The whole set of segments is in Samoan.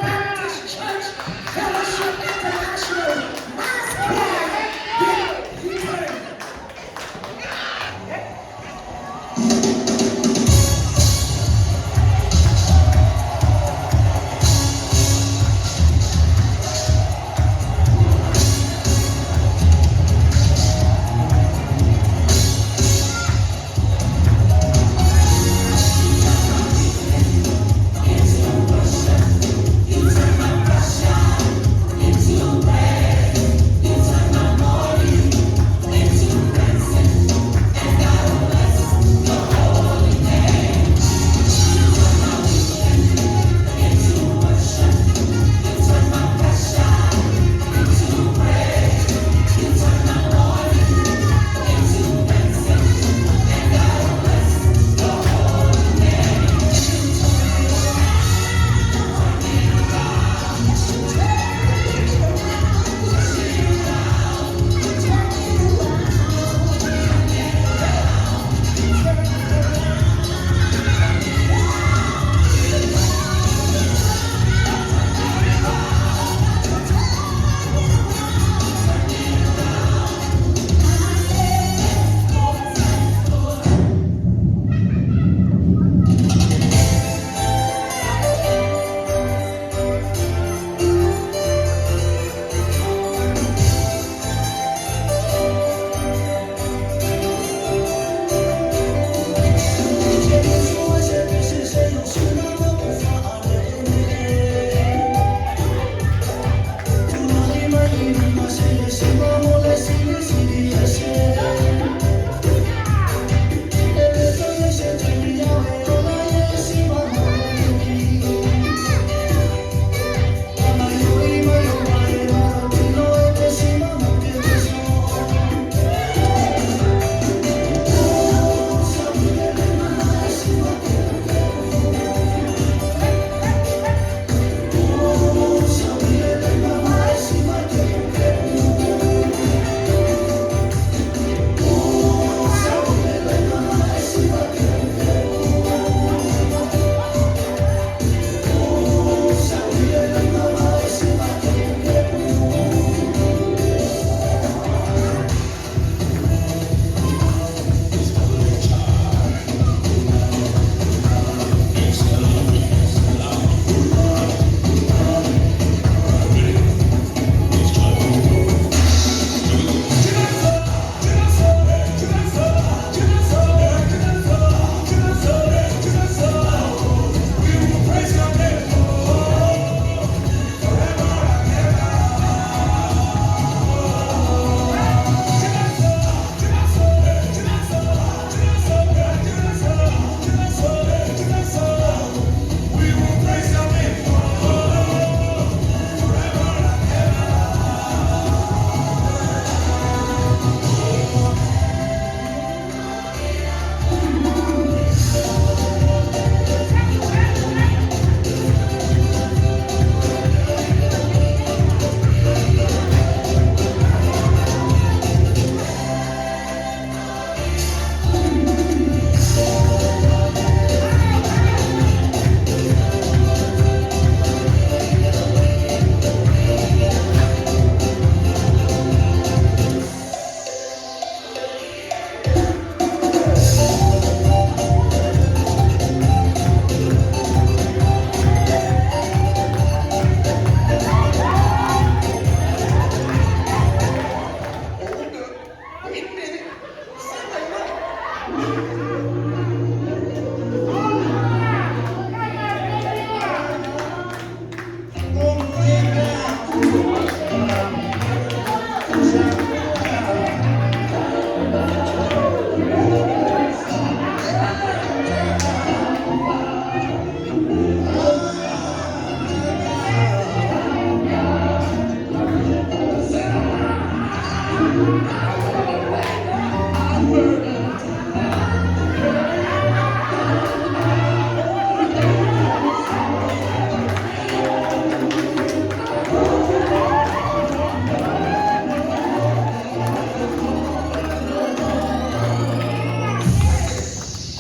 Baptist Church Fellowship International Mass Choir.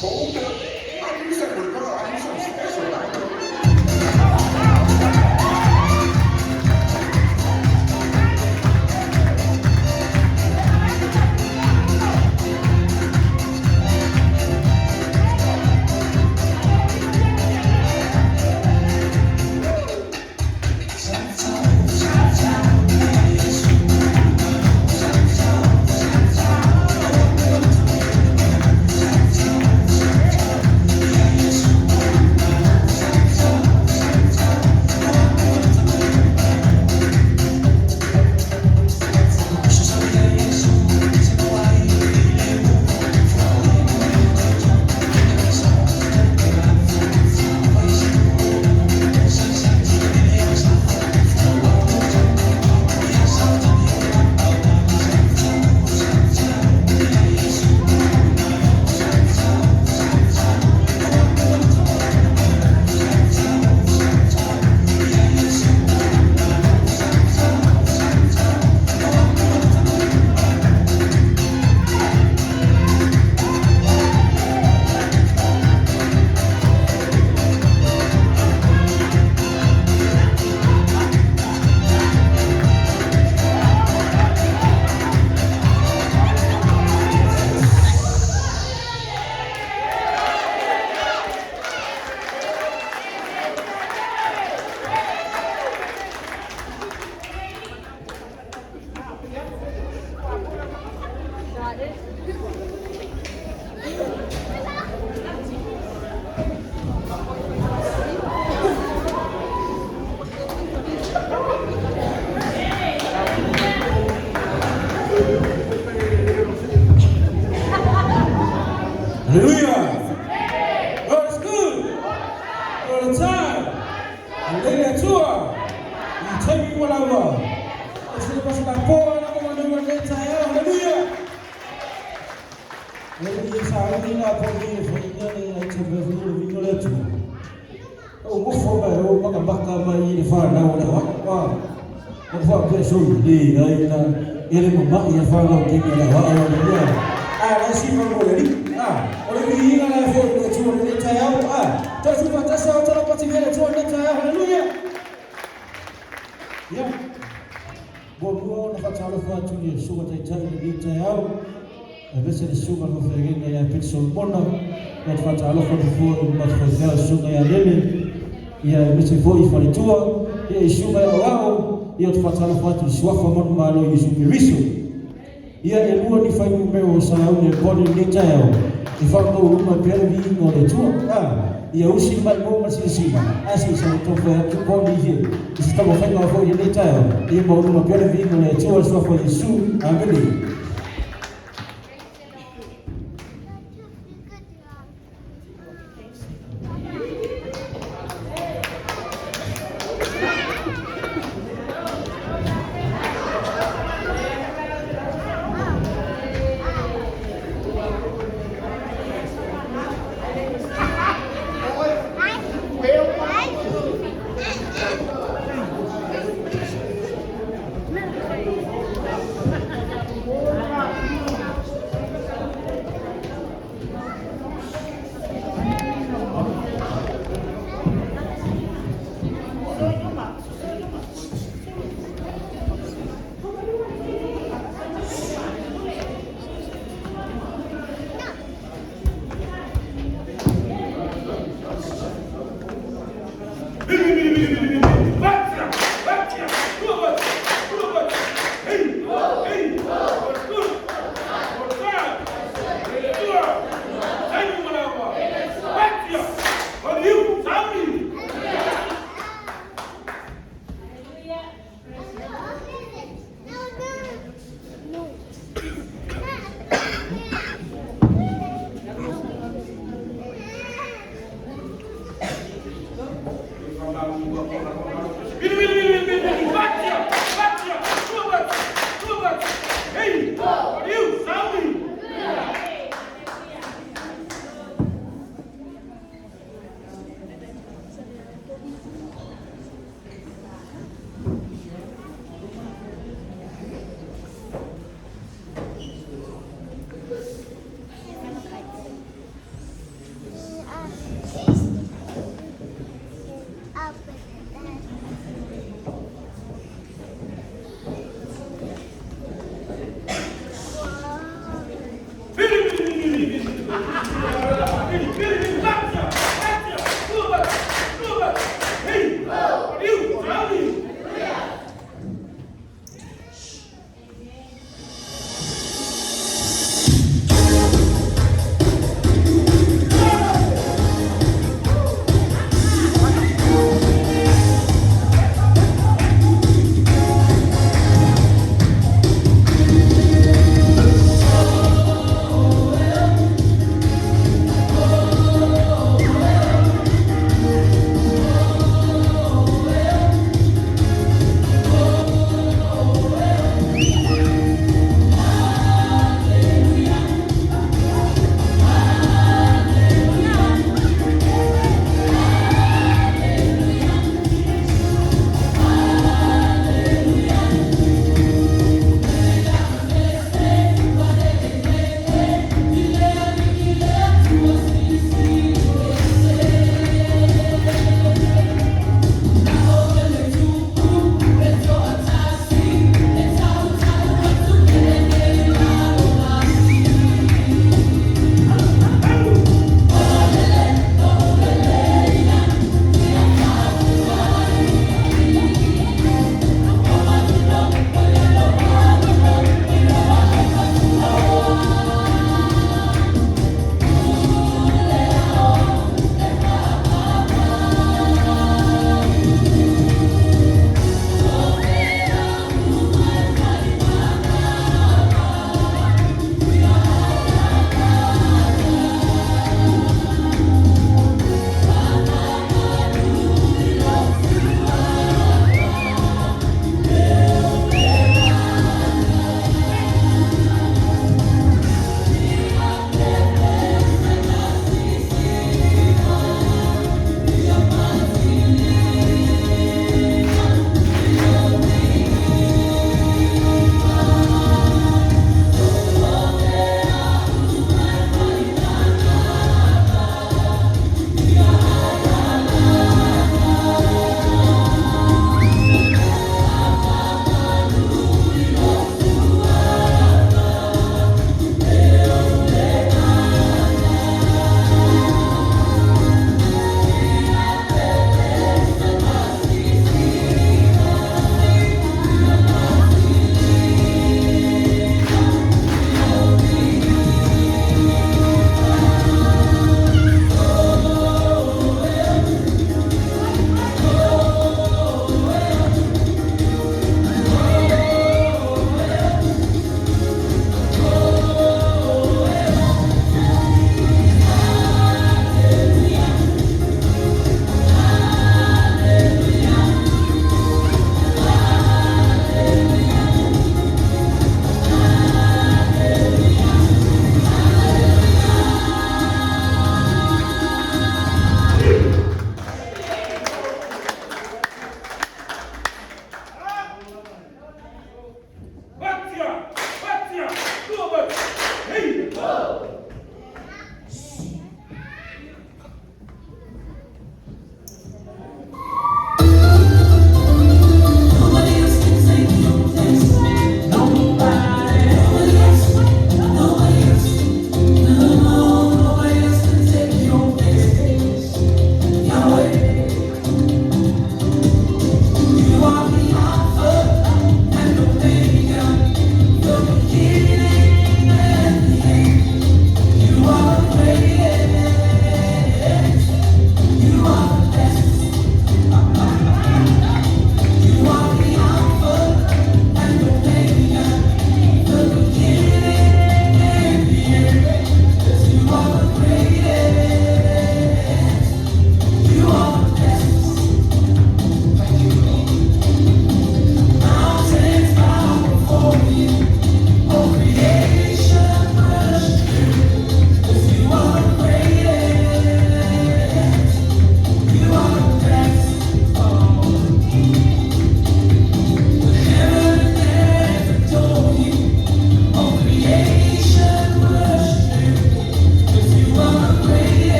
Hold up. I knew something was wrong. I knew something special about her. Hallelujah. God is good. All the time. Hallelujah. You take me whatever. It's the person that poor and I'm gonna do it. Hallelujah. Hallelujah. Sa uli na po ni fo ni ni ai te me fu ni no le tu. O mo fo ba o maka maka mai le fa na o le wa. Wa. O fa pe so ni ai na ele mo ma ia fa na ke ni la wa o le ya. A la si ma mo le ni. A o le ni na la fo le tu le ta ya a. Ta su fa ta sa ta la pati le tu le ta ya. Hallelujah. Ya. Bo mo na fa ta lo fa tu ni su ta ta ni ta ya. E vese le suga mo ferenga ya Pete Solomona ia te faatalofa atu fua i matafaiga le susuga ia Lele ia e vese foi i faletua ia i susuga ia Oao ia te faatalofa atu i le suafa manumalo o Iesu Keriso. Ia e lua ni fuainumera o Salauni e pone i lenei taeao e faamaualuga ai pea le viiga o le Atua. A ia usi le maimoa ma le silasila a se i sagatofai atu pone i i se taumafaiga foi i lenei taeao ia maualuga pea le viiga o le Atua i le suafa o Iesu. Amene.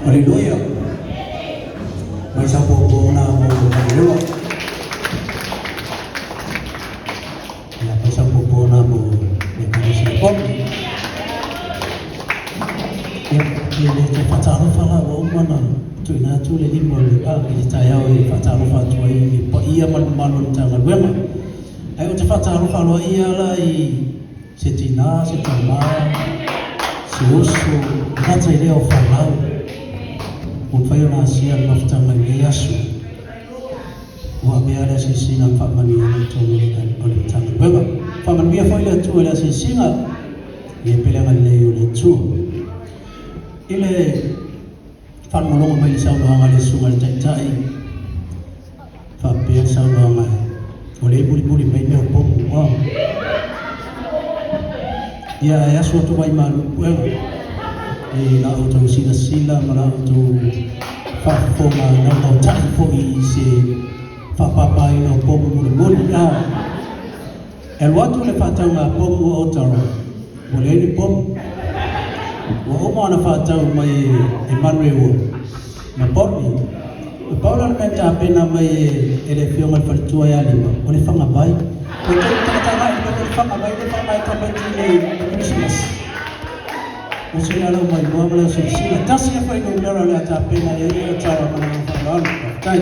Aleluia. Mai sa po na mo aleluia. Ia mai sa po na mo le kanisi po. Ia le te whataalofa la ua uma na tuuina atu le lima o le a i le taeao e faatalofa atu ai i le paia ma le mamalu o le Matagaluega. Ae ou te faatalofa aloaia la i se tinā, se tamā, se oso, e gata i lea o fanau, ua mafai ona asia le mafutaga i lenei aso. Ua avea le asiasiga ma faamanuiaga i totonu o le Matagaluega. Faamanuia foi le Atua i le asiasiga i le pele agalelei o le Atua. I le faalogologo mai i le saunoaga a le Susuga i le Taitai, faapea le saunoaga o lea e mulimuli mai mea o pomu. Ia ae asu atu vai malu puega i la outou silasila ma la outou faafofoga naunautai foi i se faapapaina o pomu mulimuli. E alu atu le faatauga a pomu a Otaroa, ua leai ni pomu. Ua uma ona faatau mai e Manueua ma Botany. E pau la le mea na tapena mai e le afioga i le faletua ia Lima, o le fagavai. Ua taimi tagatagai i le mea o le fagavai lea e faaaoga e tamaiti i le Kerisimasi. Ua sili lava lau maimoa ma lau silasila. Tasi le fuainumera o le a tapena i ai le Otaroa ma le agaga faaaloalo. Faafetai.